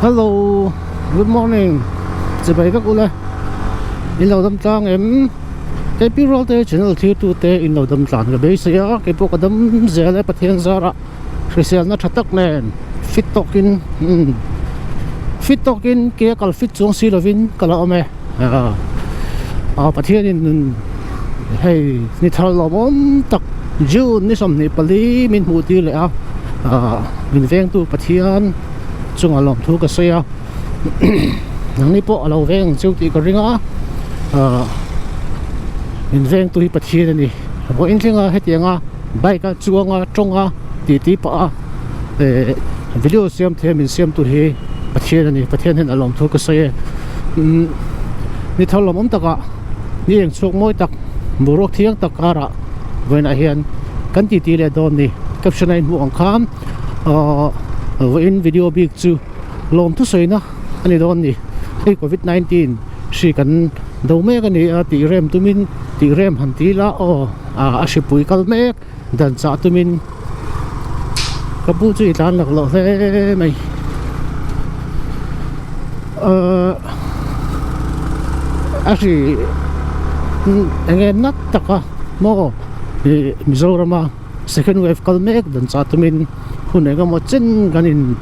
Hello good morning chibai vek ula in lo dam tlang em keipi rual te channel thlir tu te in lo dam tlan ka beisei a keipawh ka dam zel e Pathian zarah hriselna tha tak nen fit tawkin umm fit tawkin ke a kal fit chuang si lovin ka la awm e ah Pathianin nun hei ni thar lawmawm tak June ni 24 min hmuh tir leh a ah min vengtu Pathian chunga lawmthu ka sawi a nangni pawh a lo veng ang cheu tih ka ring a ah min vengtu hi Pathian a ni vawiin thlenga hetianga bike a chuanga tawnga tih tih pah a eh video siam thei a min siam tur hi Pathian a ni Pathian hian a lawmthu ka sawi e umm ni thar lawmawm takah ni eng chhuak mawi tak boruak thiang tak karah vawiinah hian kan titi leh dawn ni caption a inhmuh ang khan ahh vawiin video bik chu lawmthu sawina a ni dawn ni hei covid 19 hri kan do mek a ni a tih rem tumin tih rem han ti ila aw a hripui kal mek. Dan chah tumin ka pu chu i tlan lak loh hle mai ahh a hri eng nge nat taka maw ih Mizorama second wave kal mek dan chah tumin hun eng emaw chen kan in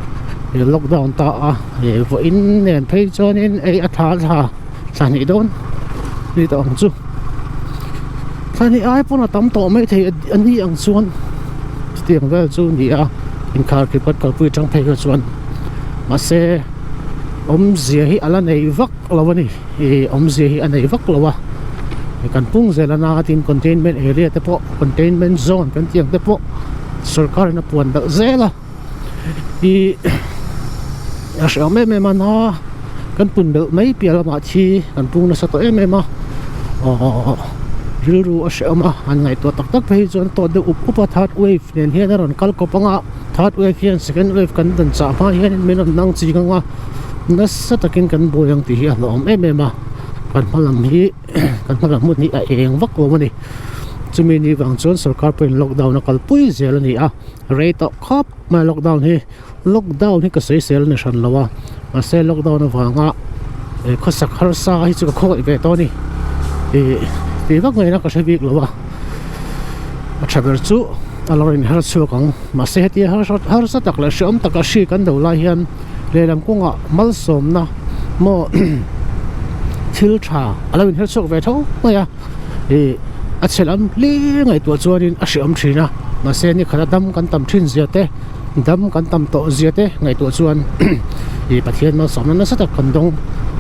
lockdown ta a ih vawiin nen phei chuanin ei a tha thla thla hnih dawn ni tawh ang chu. Thla ai pawn a tam tawh mai thei a ni ang chuan chutiang vel chu a ni a inkhar kipkhat kalpui atang phei kha chuan mahse awmzia hi a la nei vak lo a ni ih awmzia hi a nei vak lo a kan pung zel a na tin containment area te pawh containment zone kan tih ang te pawh sorkar in a puan belh zel a ih a hreawm em em a na kan pun belh mai piah lamah thi kan pung nasa tawh em em a aww rilru a hreawm a han ngaihtuah tak tak phei hi chuan tawt deuh up up a third wave nen hian a rawn kal kawp ang a third wave hian second wave kan dan chah hma hian min rawn nang ching ang a nasa takin kan buai ang tih hi a hlauhawm em em a kan hma lam hi kan hma lam hmun hi a eng vak lo a ni chumi ni vang chuan sorkar pawhin lockdown a kalpui zel a ni a. Rei tawh khawp mai lockdown hi lockdown hi ka sawi sel a ni hran lo a mahse lockdown avanga eh khawsak harsa hi chu ka khawih ve tawh a ni ih tih vak ngaihna ka hre bik lo a a tha ber chu a lo in her chhuak ang mahse hetia harsa tak leh hreawm taka hri kan do lai hian lehlam kawngah malsawmna maw thil tha a lo in her chhuak ve tho mai a. Ih a chhe lam hle ngaihtuah chuanin a hreawm thin a mahse ni khata dam kan tam thin zia te dam kan tam tawh zia te ngaihtuah chuan ih Pathian malsawmna nasa tak kan dawng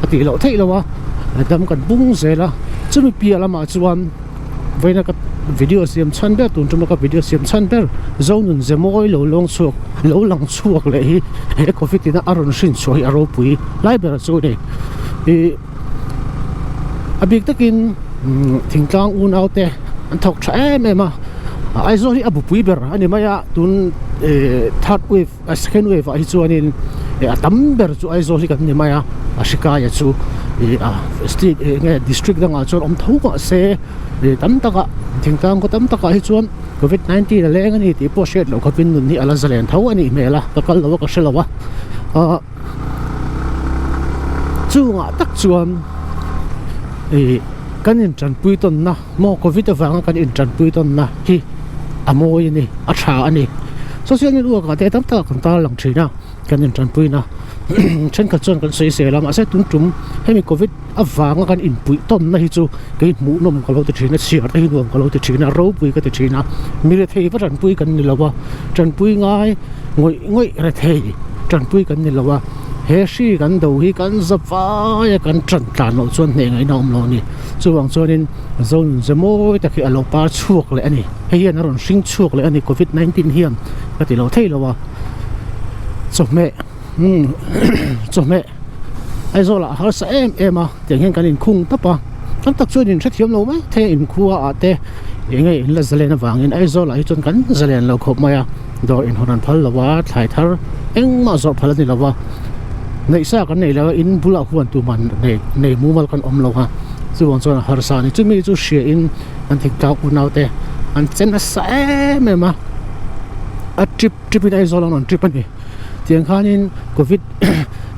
a tih loh theih loh a dam kan bung zel a chumi piah lamah chuan vawiina ka video siam chhan ber tun tuma ka video siam chhan ber Zonun ze mawi lo lawng chhuak lo lang chhuak leh hi he covid ina a rawn hrin chhuah hi a ropui lai ber chu a ni ih. A bik takin thingtlang unau te an thawk tha em em a Aizawl hi a bupui ber a ni mai a tun eh third wave second wave ah hi chuanin a tam ber chu Aizawl hi kan ni mai a a hri kaia chu ih a state eng nge district dangah chuan awm tho mah se ih tam takah thingtlang khaw tam takah hi chuan covid 19 a leng a ni tih pawh hriat loh khawpin nun hi a la zalen tho a nih hmel a ka kal lo a ka hre lo a ah. Chungah tak chuan ih kan intanpui tawnna maw covid avanga kan intanpui tawnna hi a mawi a ni a tha a ni social network ah te tam tak kan tarlang thin a kan intanpuina thenkhat chuan kan sawi zel a mahse tun tum hemi covid avanga kan inpuih tawnna hi chu kei hmuhnawm ka lo ti thin a chhiar te hi nuam ka lo ti thin a ropui ka ti thin a mi rethei va tanpui kan ni lo a tanpui ngai ngawih ngawih rethei tanpui kan ni lo a he hri kan do hi kan za vai a kan tan tlan loh chuan hneh ngaihna awm lo a ni chuvang chuanin zone ze mawi tak hi a lo par chhuak leh a ni hei hian a rawn hring chhuak leh a ni covid 19 hian ka ti lo thei lo a chawhmeh umm chawhmeh Aizawl ah a harsa em em a tiang hian kan inkhung tawp a tam tak chuan inhrethiam lo mai thei a inkhua ah te eng nge in la zalen avangin Aizawl ah hi chuan kan zalen lo khawp mai a dawr inhawn an phal lo a thlai thar engmah zawrh phal a ni lo a neihsa kan nei lo a in bulah huan tuman nei nei mumal kan awm lo a chuvang chuan a harsa a ni chumi chu hria in an thingtlang unau te an che nasa em em a a trip trip in Aizawl an rawn trip a ni tiang khanin covid.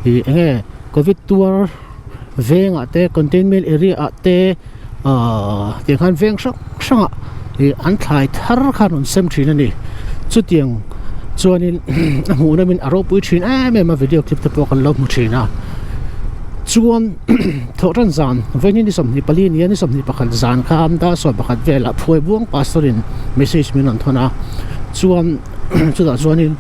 Ih eng nge covid tuar vengah te containment area ah te ahh tiang khan veng hrang hrangah ih an thlai thar kha an rawn sem thin a ni. Chutiang chuanin a hmuh nawmin a ropui thin em em a video clip te pawh kan lo hmu thin a. Chuan thawhtan zan vawiin ni 24 nia ni 21 zan khan dar 11 velah Phuaibuang pastor in message min rawn thawn a chuan chutah chuanin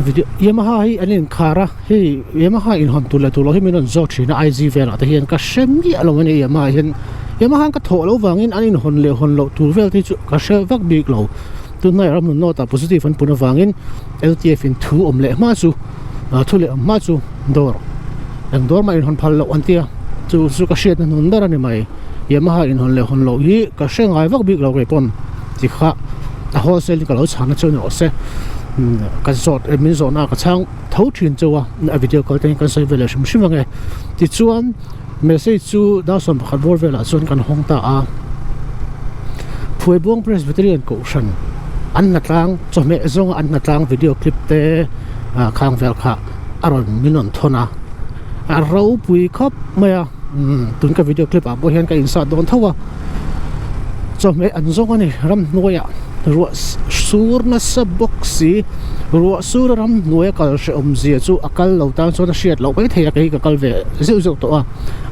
video Yamaha hi an inkhar a hei Yamaha inhawn tur leh tur loh hi min rawn zawt thin a IG velah te hian ka hre miah lo a ni Yamaha hian Yamaha ka thawh loh vangin an inhawn leh hawn loh tur vel te hi chu ka hre vak bik lo tunhnaiah ram nun nawtah positive an pun avangin L_T_F in thu awm leh hma chu thu leh awm hma chu dawr eng dawr mah inhawn phal loh an tia chu chu ka hriatna hnun ber a ni mai Yamaha inhawn leh hawn loh hi ka hre ngai vak bik lo kei pawn ti kha a wholesale in ka lo chhana chu ni rawh se ka zawt min zawhna ah ka chhang tho thin chauh a a video call te hian kan sawi ve leh hrim hrim ang e tichuan message chu dar 11 bawr velah chuan kan hawng ta a Phuaibuang Presbyterian Kohhran an hnatlang chawhmeh zawnga an hnatlang video clip te ah khang vel kha a rawn min rawn thawn a a ropui khawp mai a umm tun ka video clip ah pawh hian ka insat dawn tho a chawhmeh an zawng a ni ramhnuaiah ruah sur nasa bawk si ruah sur a ramhnuai a kal hrehawm zia chu a kal lo tan chuan a hriat loh mai thei a kei ka kal ve zeuh zeuh tawh a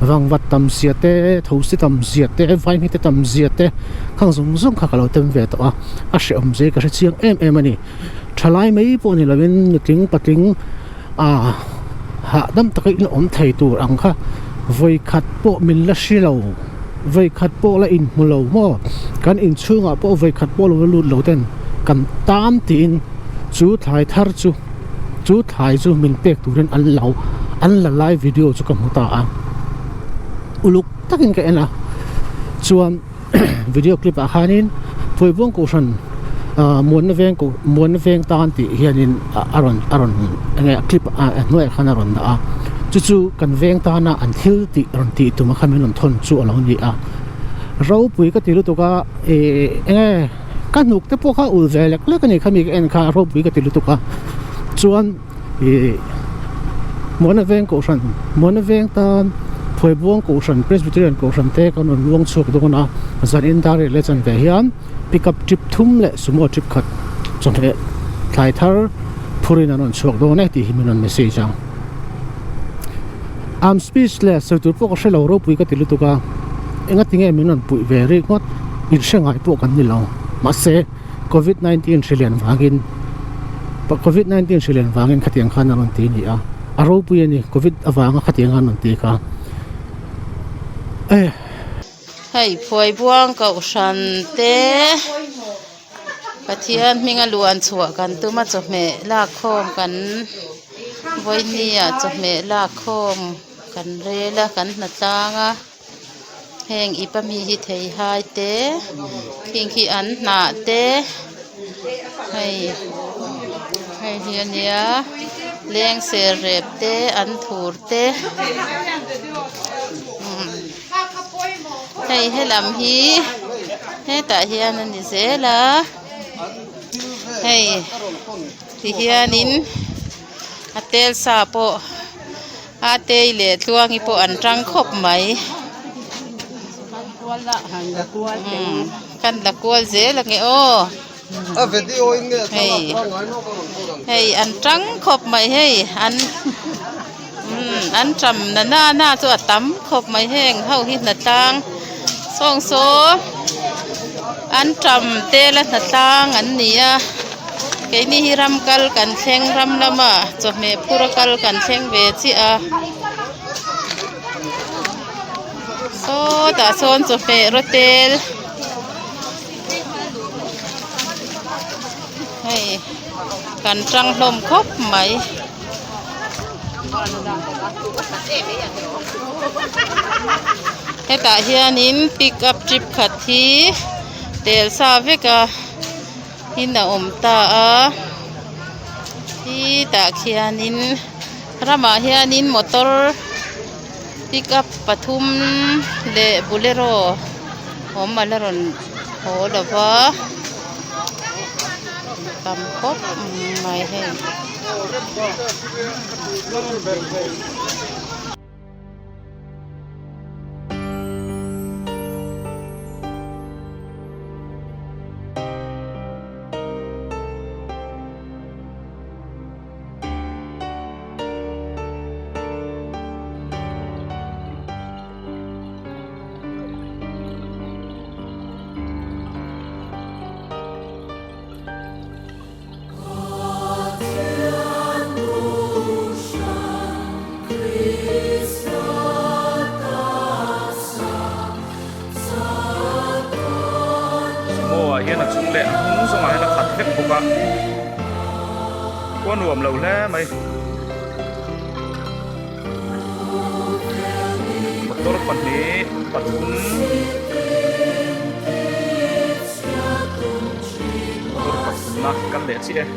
vangvat tam zia te thosi tam zia te vaihni te tam zia te khang zawng zawng kha ka lo tem ve tawh a a hrehawm zia hi ka hre chiang em em a ni thalai mai pawh ni lovin nutling patling ah hahdam taka in awm thei tur ang kha vawi khat pawh min la hri lo vawi khat pawh la inhmu lo maw kan inchhungah pawh vawi khat pawh lo la lut lo ten kan tan tiin chu thlai thar chu chu thlai chu min pek turin an lo an la lai video chu ka hmu ta a uluk takin ka en a chuan. Video clip ah khanin Phuaibuang Kohhran ah Muanna veng koh Muanna veng tan tih hianin a rawn a rawn enge a clip a hnuaiah khan a rawn dah a chu chu kan veng tana an thil tih rawn tih tum a kha min rawn thawn chu a lo ni a ropui ka ti lutuk a ih enge ka hnuk te pawh kha ul ve lek lek a ni khami ka en kha ropui ka ti lutuk a chuan. Ih Muana Veng Kohhran Muana Veng tan Phuaibuang Kohhran Presbyterian Kohhran te kan rawn luang chhuak dawn a zan in dar leh chan ve hian pickup trip thum leh sumo trip khat chawhmeh thlai thar phurin an rawn chhuak dawn e tih hi min rawn message a I'm speechless sawi tur pawh ka hrelo ropui ka ti lutuk a engatinge min rawn puih ve rik ngawt inhre ngai pawh kan ni lo mahse. Covid 19 hri lian vangin Covid 19 hri lian vangin khatiang khan a rawn ti a ni a a ropui a ni Covid avanga khatiang a rawn ti kha eh. Hei Phuaibuang Kohhran te Pathian hminga luan chhuah kan tum a chawhmeh lak khawm kan vawinia chawhmeh lak khawm kan rel a kan hnatlang a. Heng ip a mi hi theihai te khing khi an hnah te hei hei hi a nia leng ser rep te an thur te hei helam hi hetah hian a ni zel a hei tihianin a tel sa pawh. A tei leh Tluangi pawh an tang khawp mai kan la kual zel ange aw hei hei an tang khawp mai hei an an tam na na na chu a tam khawp mai heng ho hi hnatlang sawng saw an tam tel a hnatlang an ni a. Keini hi ram kal kan thleng ram lama chawhmeh phur a kal kan thleng ve chiah a sawtah sawn chawhmeh rawtel hei kan tang hlawm khawp mai. Hetah hianin pick up trip khat hi tel sa vek a. In a awm ta a khitah khianin ramah hianin motor pickup pathum leh bolero awm a la rawn haw lo va tam khawp mai hei. Sumo ah hian a chung leh a hnung zawngah hian a khat vek bawk a khua nuam lo hle mai motor pahnih pathum. Motor pathumna kal leh chiah e.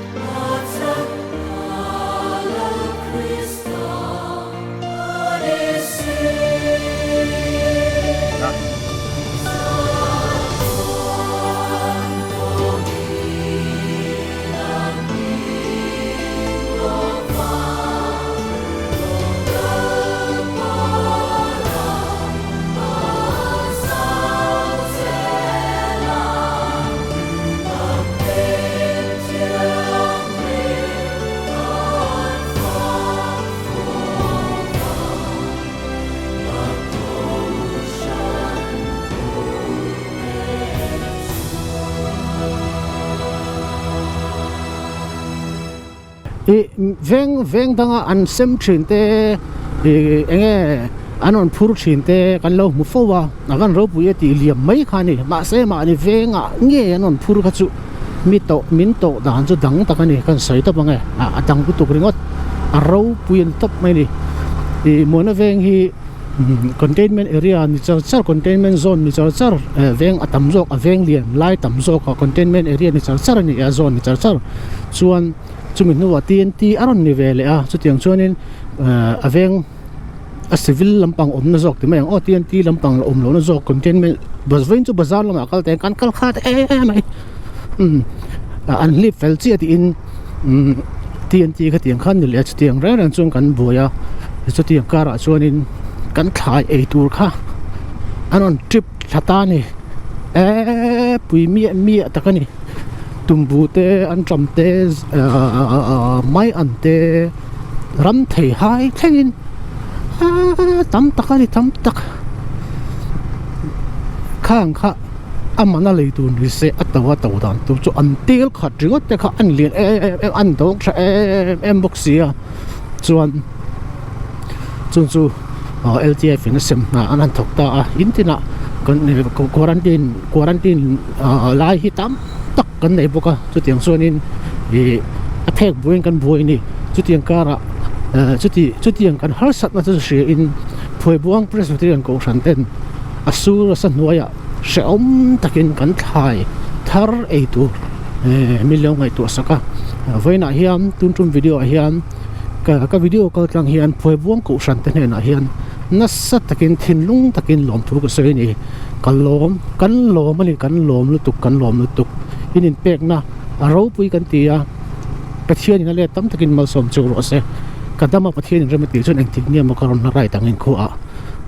Ih veng veng danga an sem thin te ih eng nge an rawn phur thin te kan lo hmu fo a a van ropui e tih liam mai kha a ni mahse mahni vengah nge an rawn phur kha chu mi tawh min tawh dan chu dang tak a ni kan sawi tawp ang e ah a dang lutuk ringawt a ropui a ni tawp mai a ni ih muana veng hi containment area ni char char containment zone ni char char eh veng a tam zawk a veng lian lai tam zawk a containment area ni char char a ni a zone ni char char chuan chumi hnuah T N T a rawn ni ve leh a chutiang chuanin eh a veng a civil lampang awmna zawk ti mai ang aw T N T lampang la awm lohna zawk containment bus vawiin chu bazar lamah kal teh kan kal khat em em mai umm an hlip fel chiah tiin umm T N T khatiang khan ni leh a chutiang reng reng chuan kan buai a chutiang karah chuanin kan thlai ei tur kha an rawn trip thla ta a ni eee pui miah miah tak a ni tumbu te anṭam te ahh mai an te. Ram thei hai thlengin aaa tam tak a ni tam tak khang kha a man a lei tur ni se a to a to dan tur chu an tel khat ringawt te kha an lian em em an dawng tha em em bawk si a chuan chung chu L T F in a sem hna an han thawk ta a in tinah kan quarantine quarantine lai hi tam tak kan nei bawk a chutiang chuanin ih a phek buaiin kan buai a ni chutiang karah eh chuti chutiang kan harsatna chu hria in Phuaibuang Presbyterian Kohhran ten a sur a sa hnuaiah hrehawm takin kan thlai thar ei tur eh min lo ngaihtuah sak a vawiinah hian tun tum video ah hian ka ka video kal tlang hian Phuaibuang Kohhran te hnenah hian nasa takin thinlung takin lawmthu ka sawi a ni. Ka lawm, kan lawm a ni, kan lawm lutuk, kan lawm lutuk. In inpekna a ropui kan ti a, Pathianin a let tam takin malsawm chu rawh se. Ka dama Pathianin rem a tih chuan engtik nge maw ka rawn la right ang inkhuaah.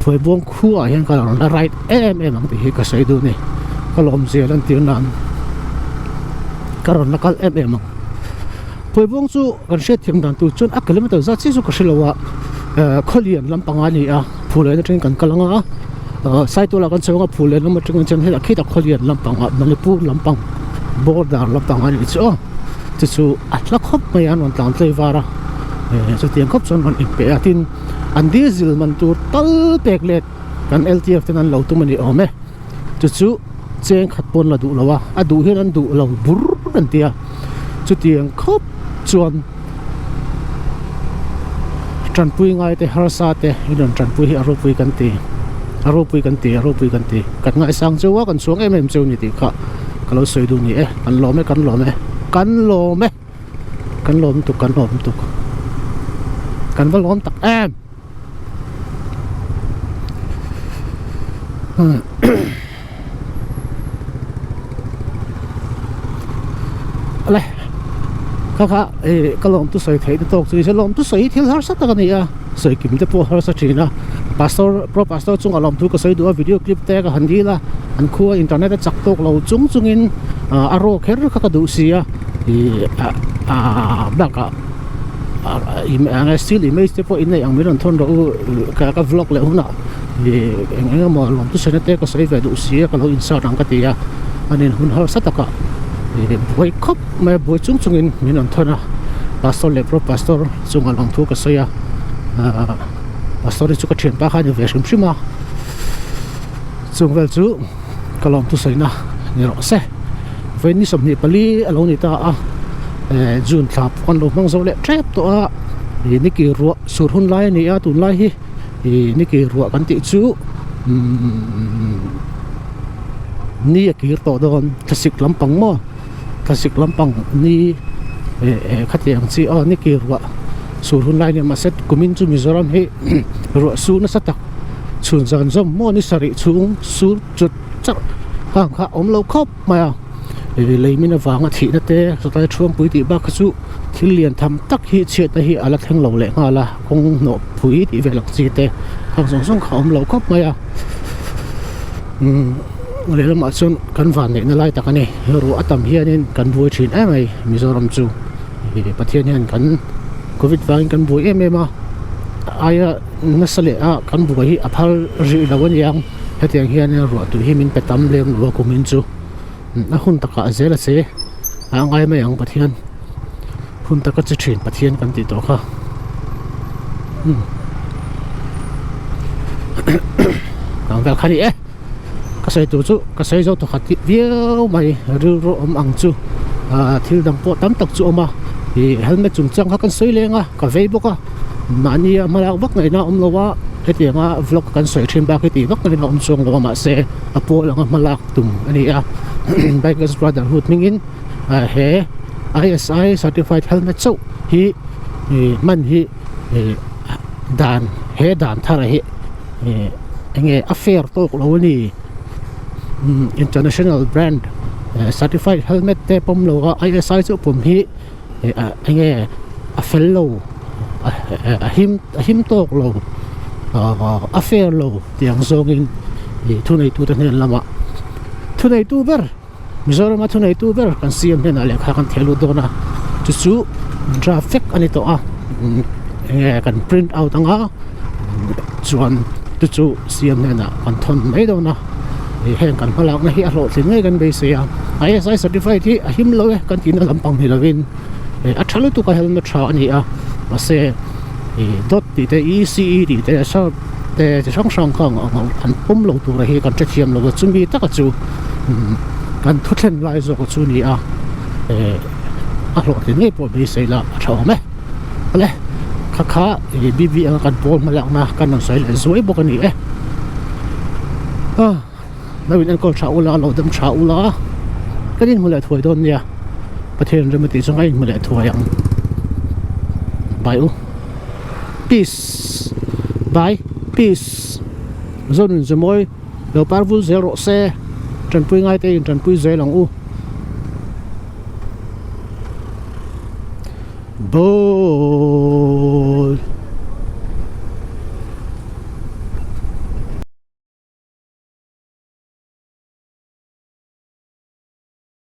Phuaibuang khuaah hian ka rawn la right em em ang tih hi ka sawi duh a ni. Ka lawm zel an tir nan ka rawn la kal em em ang. Phuaibuang chu kan hriatthiam dan tur chuan a kilometer zat chiah chu ka hre lo a, khawlian lampang a ni a, Phullen atangin kan kal ang a, Saitual ah kan chho ang a, Phullen lam atangin chuan helaiah khitah khawlian lampang ah Manipur lampang border lampang a nih chu aw, chu chu a hla khawp mai a an rawn tlan tlei var a, chutiang khawp chuan an rawn inpeih a, tin an diesel man tur tal pek let kan L T F ten an lo tum a ni awm e. Chu chu cheng khat pawn la duh lo a, a duh hian an duh lo bur an ti a, chutiang khawp chuan tanpui ngai te harsa te in rawn tanpui hi a ropui kan ti, a ropui kan ti, a ropui kan ti, kan ngaisang cheu a kan chhuang em em cheu ni tih kha ka lo sawi duh ni e, kan lawm e kan lawm e, kan lawm e, kan lawm tuk kan lawm tuk, kan va lawm tak em. Le Kha kha ih ka lawmtu sawi theih na tawk chu ni se lawmtu sawi hi thil harsa tak a ni a sawi kim te pawh harsa thin a pastor pro pastor chungah lawmthu ka sawi duh a video clip te ka han dil a an khua internet a chak tawk lo chung chungin ah a raw kher kha ka duh si a ih ah bakah ah still image te pawh inneih ang min rawn thawn rawh u ka ka vlog leh hunah ih eng eng emaw lawmthu sawi na te ka sawi ve duh si a ka lo insert ang ka ti a anin hun harsa takah ih buai khawp. Mai buai chung chungin min rawn thawn a, pastor leh pro pastor chungah lawm thu ka sawi a, ahh pastor hi chu ka thianpa kha a ni ve hrim hrim a, chung vel chu ka lawm thu sawina ni rawh se, vawiin ni 24 a lo ni ta a, eh June thla pawh kan lo hmang zo leh tep tawh a, ih ni kir ruah sur hun lai a ni a tunlai hi ih ni kir ruah kan tih chu umm ni a kir tawh dawn thlasik lampang maw. Thlasik lampang ni eh eh khatiang chi aw ni ki ruah sur hun lai nia mahse kumin chu Mizoram hi ruah sur nasa tak chhun zan zawm maw ni sarih chhung sur chut charh kang kha a awm lo khawp mai a ih lei min avanga thihna te chawtlai thuampui tih bak kha chu thil lian tham tak hi chhiatna hi a la thleng lo leh nghal a kawng hnawh phui tih vel ang chi te khang zawng zawng kha a awm lo khawp mai a umm. Lehlamah chuan kan van neihna lai tak a ni ruah a tam hianin kan buai thin em mai Mizoram chu ih Pathian hian kan covid vangin kan buai em em a aia nasa leh a kan buai hi a phal rih lo a niang hetiang hianin ruah tui hi min pe tam lem lo a kumin chu a hun takah a zel a che a ngai mai ang Pathian hun taka che thin Pathian kan tih tawh kha umm ang vel kha a ni e. Ka sawi tur chu ka sawi zo tawkhat tih viau mai rilru awm ang chu ah thil dang pawh tam tak chu a awm a ih helmet chung chang kha kan sawi leng a ka vei bawk a mahni a hmalak vak ngaihna a awm lo a hetianga vlog kan sawi thin bak hi tih vak ngaihna a awm chuang lo a mahse a pawl anga hmalak tum a ni a bikers brotherhood hmingin ah he I_S_I certified helmet chauh hi ih hman hi ih dan he dan thar ah hi ih enge a fair tawk lo a ni umm international brand certified helmet te pawm lo a I_S_I chu pawm hi ih ah enge a fel lo a him a him tawk lo ah a fair lo tih ang zawngin ih thuneitu te hnen lamah thuneitu ber. Mizorama thuneitu ber kan CM hnenah lehkha kan theh lut dawn a chu chu draft vek a ni tawh a enge kan print out anga chuan chu chu CM hnenah kan thawn mai dawn a ih heng kan hmalakna hi a hlawhtling ngei kan beisei a I_S_I certified hi a him lo e kan tihna lampang ni lovin ih a tha lutuk a helmet tha a ni a mahse ih dot tih te E_C_E tih te sharp te chi hrang hrang kha an pawm lo tura hi kan hrethiam lo a chumi taka chu kan thu thlen lai zawk chu a ni a eh a hlawhtlin ngei pawh beisei la a tha awm e awle kha kha ih B_B anga kan pawl hma lakna kan rawn sawi leh zuai bawk a ni e ah lo in enkawl tha ula lo dam tha ula kan inhmu leh thuai dawn nia Pathian rem a tih chuan ka inhmu leh thuai ang bye u. Peace Bye Peace Zonun Zemawi lo par vul zel rawh se tanpui ngai te in tanpui zel ang u Bye.